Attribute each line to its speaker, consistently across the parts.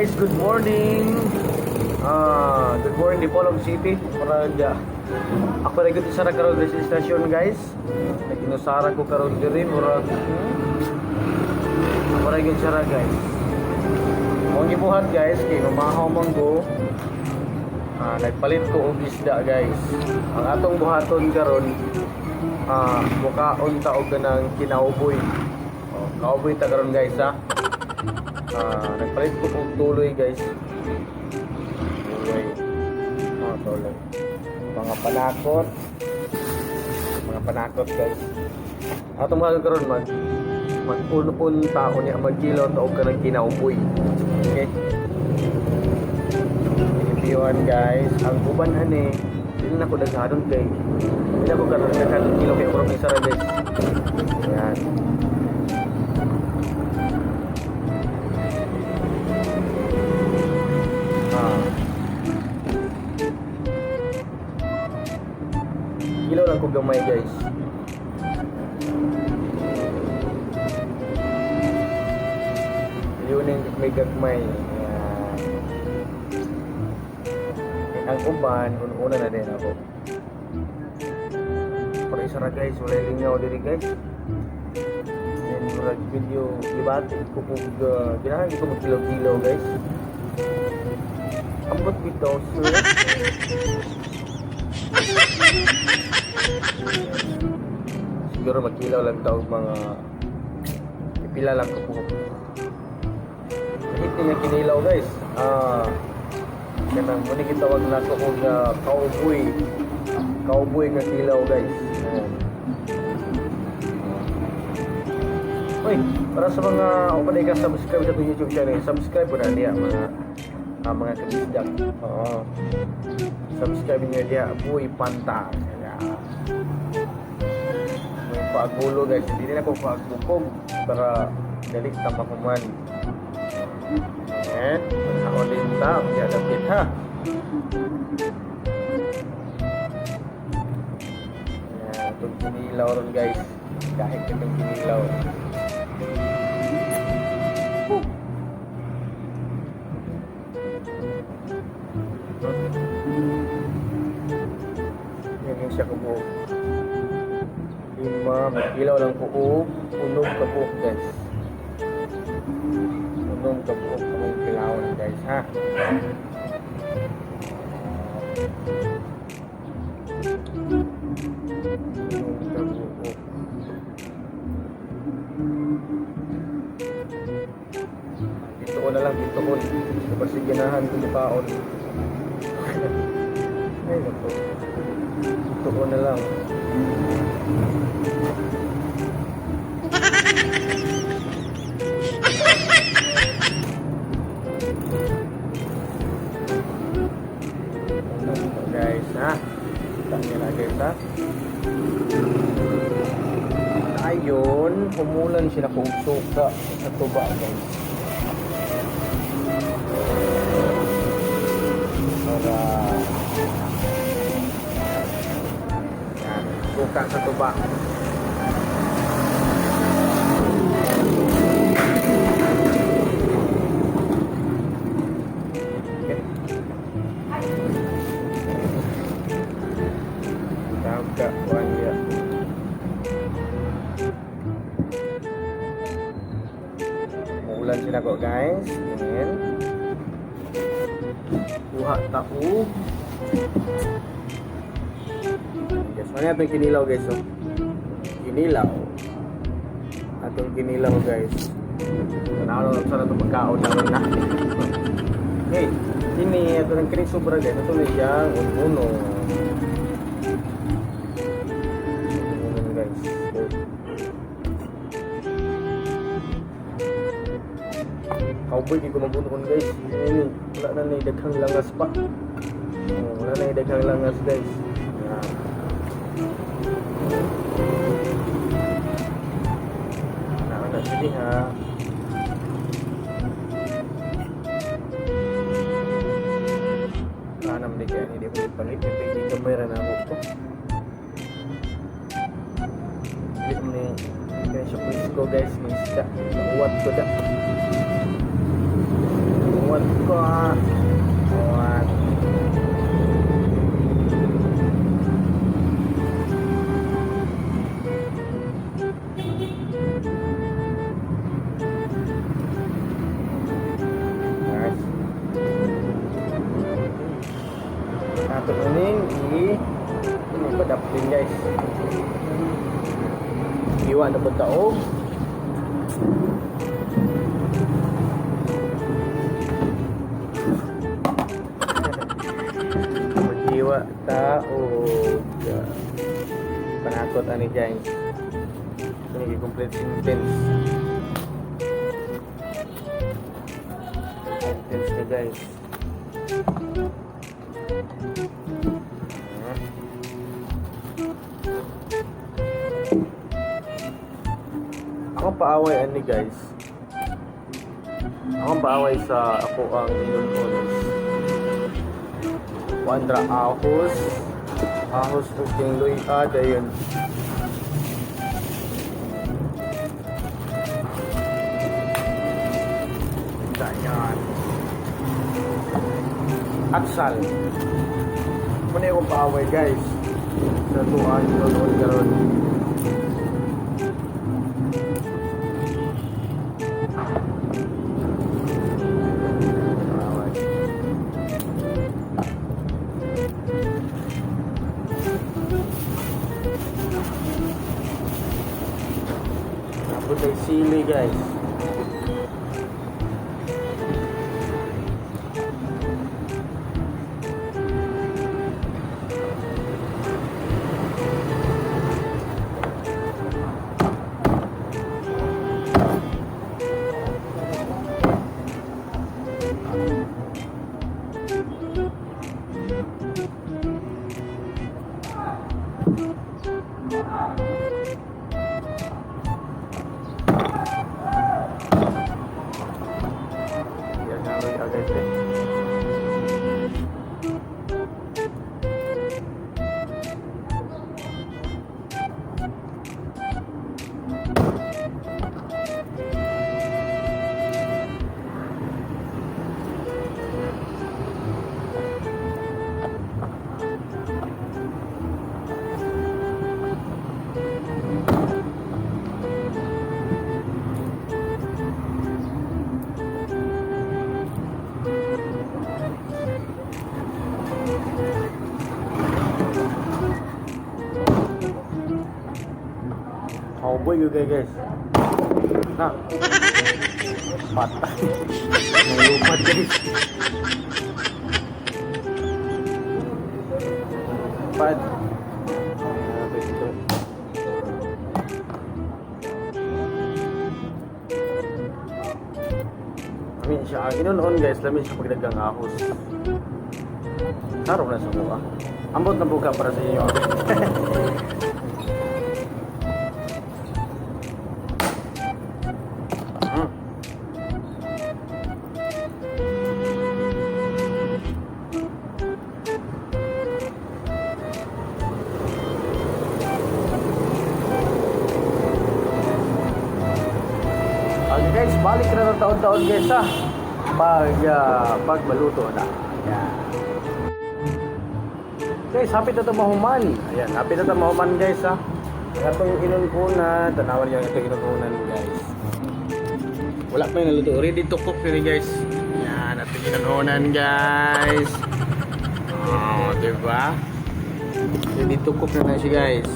Speaker 1: Guys, good morning. Good morning, Dipolog City. Murag ako ra gyud sa karon sa station, guys. Nag-inusara ko karon diri, murag ako ra gyud sara, guys. Ang gibuhat, guys, kay mamahaw man go. Nagpalit ko og isda, guys. Ang atong buhaton karon, mukaon ta og kanang kinauboy. Oh, kauboy ta karon, guys, ha. Nagpalit ko og tuloy, guys. Tuloy. Mga tuloy. Mga panakot. Mga panakot, guys. Atong mga karon mag un-un ta niya, magkilo ta og kanang kinauboy. Okay. Pinipiyuhan, guys. Ang uban ani, dili na ko daghanon kay dili na ko karon daghanon kilo kay murag isa ra, guys. Ayan. Ah. Kilo lang ko gamay, guys. Yun yung may gagmay. Ayan. Ang uban, una na din ako. Para isa ra, guys, wala lingaw diri, guys. Then murag video gibati ko kung ginahan ko magkilo-kilo, guys. Ambot bitaw, sir. Siguro magkilaw lang tawag mga pila lang ko po. Kahit niya kinilaw, guys. Kanang muni gitawag nako og cowboy. Cowboy nga kilaw, guys. Ayan. Uy, para sa mga open ka subscribe sa atong YouTube channel, subscribe po na diya mga kabisdak. Oo. Subscribe niyo diya, Buy Panta. Ayan. May paagulo, guys, hindi na ako paagbukog para dali ta mahuman. Ayan, maghaon din ta, kaya dapit ha. Ayan, itong kinilaw ron, guys. Kahit itong kinilaw. Yan yung siya kabuok. Lima, magkilaw lang po og unom ka buok, guys. Unom ka buok kamong kilawon, guys, ha. Unom ka buok. Bituon na lang, bituon. Kasi ganahan ko mukaon. Ay, naku. Bituon na lang. Guys, ha? Kita niyo na, guys, ha? Ayun, humulan sila kung suka sa tuba, guys. Para yan, suka sa tuba. Okay. Tawag ka, kuhan niya. Umuulan sila ko, guys. Ayan. Kuha tao. Guys, ano itong kinilaw, guys? Oh. Kinilaw. Atong kinilaw, guys. Tanaw na sa itong pagkaon na na. Okay. Kini, ito ng kini sobra, guys. Ito na siyang uno. Uno, guys. Cowboy, di ko mabuno guys. Ayun, wala na na daghang langas pa. Oh, wala na daghang langas, guys. Yan. Wala na sige ha. Wala naman di kaya hindi mo ipalit. May kamera na ako ko. Hindi mo ni kaya siya ko, guys. May isda. Nauwat ko da. What ka? What? Nice. Ato kuning i ini padapin, guys. Iwa na po taog. Maghiwa ta og panakot ani, guys. Kini complete sentence. Sentence na, guys. Ako paaway ani, guys. Ako paaway sa ako ang inunon. Kuandra ahos. Ahos ug king luya dayon. Dayan. Atsal. Muna yung paaway, guys. Sa tuan inunon karon. Paaway. Abot ay sili, guys. Yan na lang, guys, eh. Cowboy yun, guys. Na. Patay. Nalupad, guys. Pad. Ayan, ito. Amin siya. Ang inunoon, guys, lamin siya pagdagang ahos. Sarap na sa buka. Ambot na buka para sa inyo. Okay guys, balik na ng taon-taon, guys, ha. Pag maluto na. Ayan. Guys, happy na ito mahuman. Ayan, happy na ito mahuman, guys, ha. Itong inunkunan, tanawan niyo itong inunkunan, guys. Wala pa yung naluto. Ready to cook yun, guys. Ayan, atong inunkunan, guys. Oh, diba? Ready to cook na na siya, guys.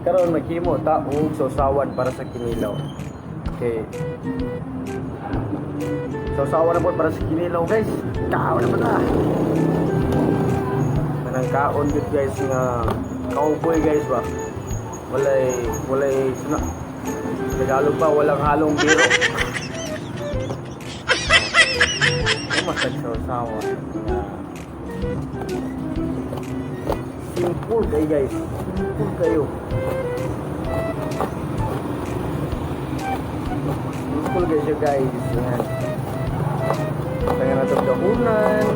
Speaker 1: Karon maghimo ta og sausawan para sa kinilaw. Okay. Sausawan na po para sa kinilaw, guys. Kaon na ba ta? Kanang kaon gud, guys, nga cowboy, guys, ba. Walay suna. Tagalog pa, walang halong biro. Ano mas sausawan? Nga simple kayo, guys. Simple kayo. Simple kayo siya, guys. Yan. Kaya na itong dahunan.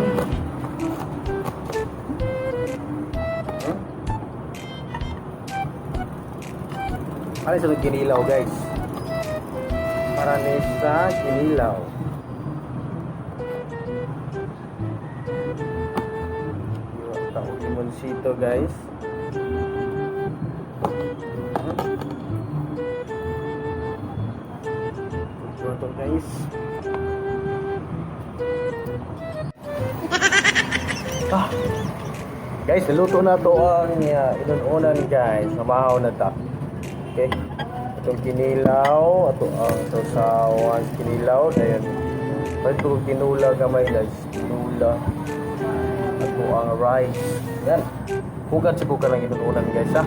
Speaker 1: Ano sa kinilaw, guys? Para ni sa kinilaw. to, guys. Luto na to, guys. Ah. Guys, naluto na to ang inununan, guys. Mamahaw na ta. Okay. Itong kinilaw, ato ang sausawan kinilaw. Dayon. Ito kinula gamay, guys. Kinula. Ato ang rice. Yan. Hugat sa kuka lang inununan, guys, ha.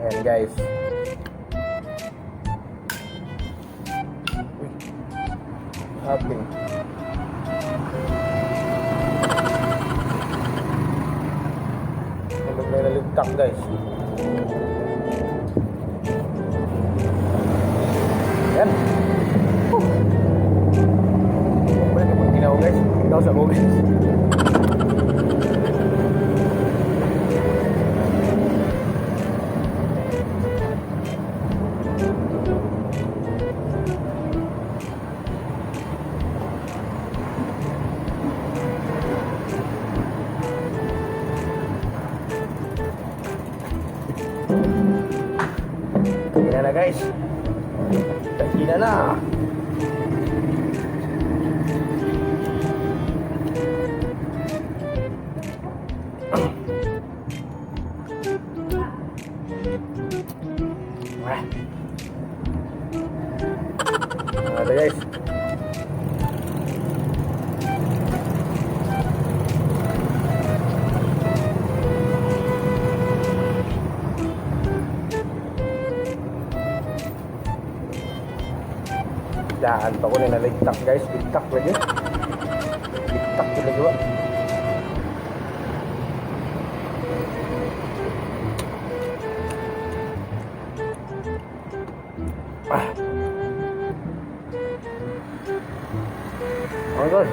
Speaker 1: Ayan, guys. Uy. Happy. May naligtak, guys. Ayan. Whew. Wala ka pang ginawa, guys. Ikaw sa ko, guys. Kain na, guys. Kain na na. Ah. Ada, guys. Daan pa ko na naligtak, guys. Ligtak lagi. Ligtak lagi ba? Ah. Oh my God.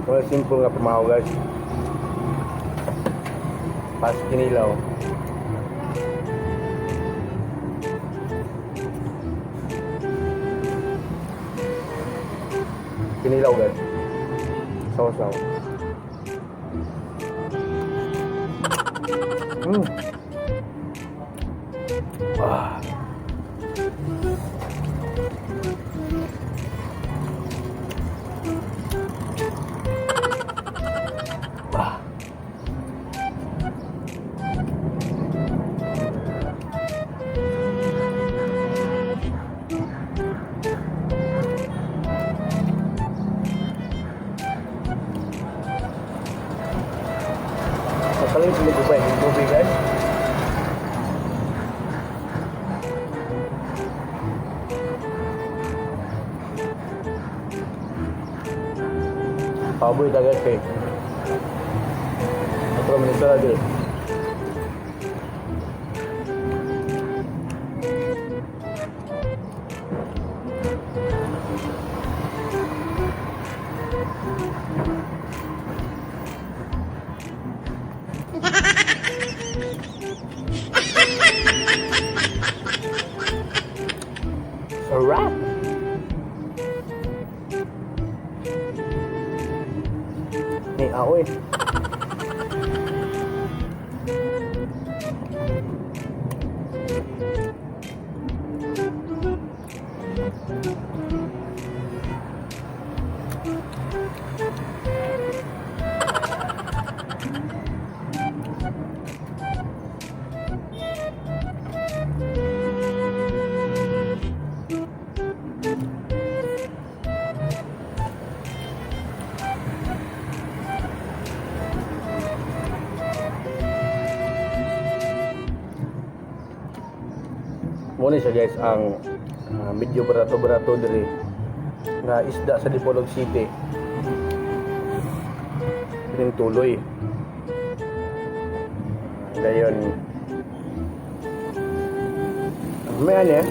Speaker 1: Wala, simple nga pamahaw, guys. Pas kinilaw. Kinilaw, guys. Saw-saw. Ah. Ah. Papalit sila ko pa yung tubig, guys. Paboy ta, guys, kay. Ito man sa lagi. Sarap! Ni ako eh. Muna siya, guys, ang medyo barato-barato diri. Nga isda sa Dipolog City. Yung tuloy. Ngayon, may ano eh.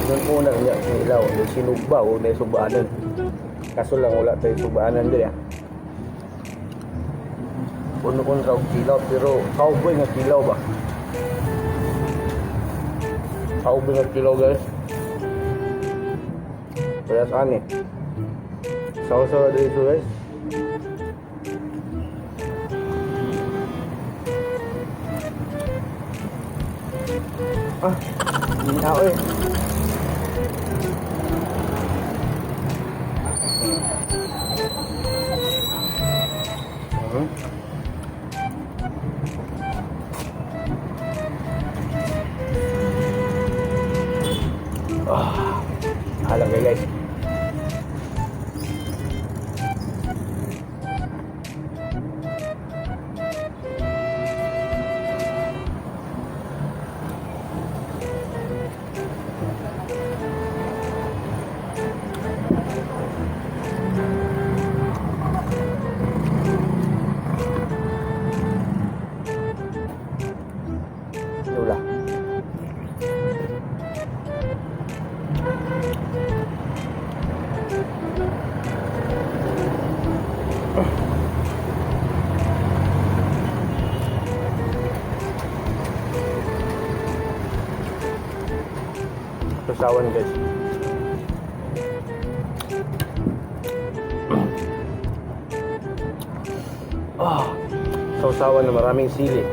Speaker 1: Yung una niya, ilaw, yung sinugba o na subaanan. Kaso lang wala tayo subaanan din eh. Puno kontra og kilaw, pero cowboy nga kilaw ba? Cowboy nga kilaw, guys. Kaya saan eh? Sawa-sawa dito, guys. Ah, hindi ako eh. Ah, alam kayo, guys. Lula. Sawsawan, guys. Ah, sawsawan na maraming sili.